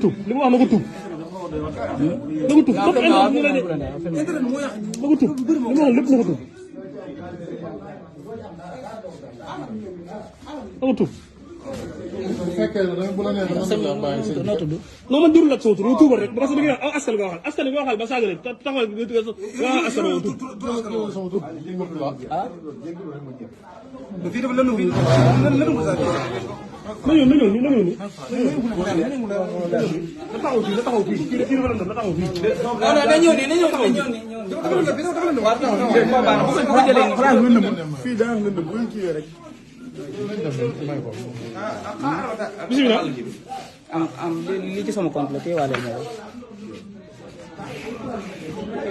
tuub li mu wax na ko tuub. na ko tuub comme na ko tuub li mu wax lépp na ko tuub. na ko tuub. bu fekkee ne bu la neexee mën nga bàyyi sëñ bi. non man jurul ak sama tur tuubal rek parce que da ngay wax askan nga waxal askan nga waxal ba saaga leen taxawal nga waxal askan nga tuub. sama tur ah. fii dafa lënd fii na ñëw nii na taxaw fii dafa lënd na taxaw fii. fii daa lënd bu ñu kiiwee rek. bisimilah. li ci sama compte la téewaale ma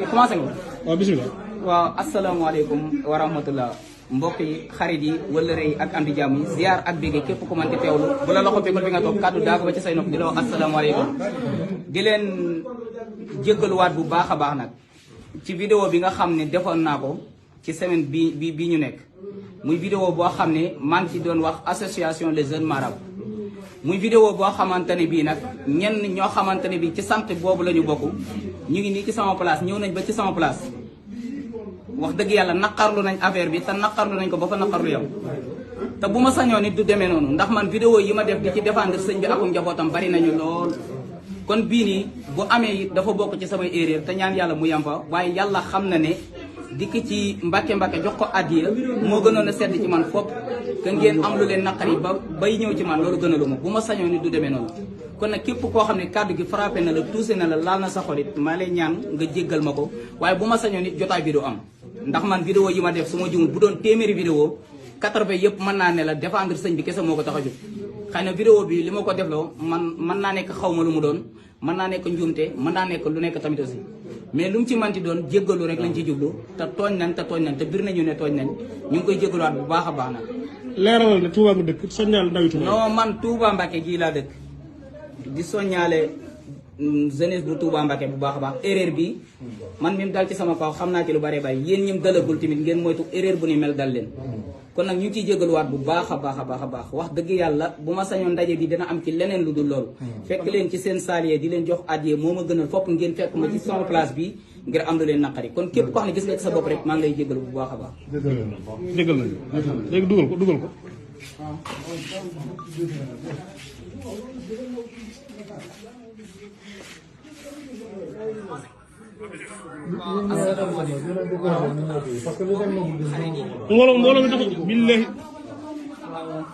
commencé nga. waaw bisimilah. waaw asalaamaaleykum wa rahmatullah mbokk yi xarit yi wëllëre yi ak andi jàmm yi ziar ak bégge képp ku mën di teewlu bu la loxo béggal bi nga toog kàddu daa ko ba ci say nopp di la wax asalaamaaleykum di leen jéggaluwaat bu baax a baax nag ci vidéo bi nga xam ne defoon naa ko ci semaine bi ñu nekk muy vidéo boo xam ne maa ngi ci doon wax association les jeunes marabouts muy vidéo boo xamante ne bii nag ñenn ñoo xamante ne bii ci sant boobu la ñu bokk ñu ngi nii ci sama place ñëw nañ ba ci sama place wax dëgg yàlla naqarlu nañ affaire bi te naqarlu nañ ko ba fa naqarlu yam te bu ma sañoon nit du demee noonu ndax man vidéo yi ma def di ci défendre sëñ bi akum njabootam bari nañu lool kon bii nii bu amee it dafa bokk ci samay erreur te ñaan yàlla mu yam fa waaye yàlla xam na ne dikk ci mbàkke jox ko addiya moo gënoon a sedd ci man fopp que ngeen am lu leen naqari ba bay ñëw ci man loolu gënalu ma bu ma sañoon nit du demee noonu kon nag képp koo xam ne kàddu gi frappé na la touché na la laal na sa xolit maa lay ñaan nga jéggal ma ko waaye bu ma sañoon nit jotaay bi du am ndax man vidéo yi ma def su ma jumul bu doon téeméeri vidéo 80 yëpp mën naa ne la défendre sëñ bi kese moo ko tax a jóg xëy na vidéo bi li ma ko defloo man mën naa nekk xaw ma lu mu doon mën naa nekk njuumte mën naa nekk lu nekk tamit aussi mais lu mu ci manti doon jéggalu rek lañ ci jublu te tooñ nañ te bir nañu ne tooñ nañ ñu ngi koy jéggaluwaat bu baax a baax nag. leeralal ne Touba nga dëkk soññaal ndawi Touba. non man Touba Mbacké gii laa dëkk di soññaale jeunesse bu Touba Mbacké bu baax a baax erreur bi man mi dal ci sama kaw xam naa ci lu bëree bëri yéen ñim dalagul tamit ngeen moytu erreur bu ni mel dal leen. kon nag ñu ngi ciy jégaluwaat bu baax a baax a baax a baax wax dëgg yàlla bu ma sañoon ndaje bi dina am ci leneen lu dul loolu. fekk leen ci seen saalier di leen jox addiya moo ma gënal fopp ngeen fekk ma ci sama place bi ngir am lu leen naqari kon képp koo xam ne gis nga ci sa bopp rek maa ngi lay jégalu bu baax a baax. jégal nañu léegi dugal ko. mbooloo mi tax billahi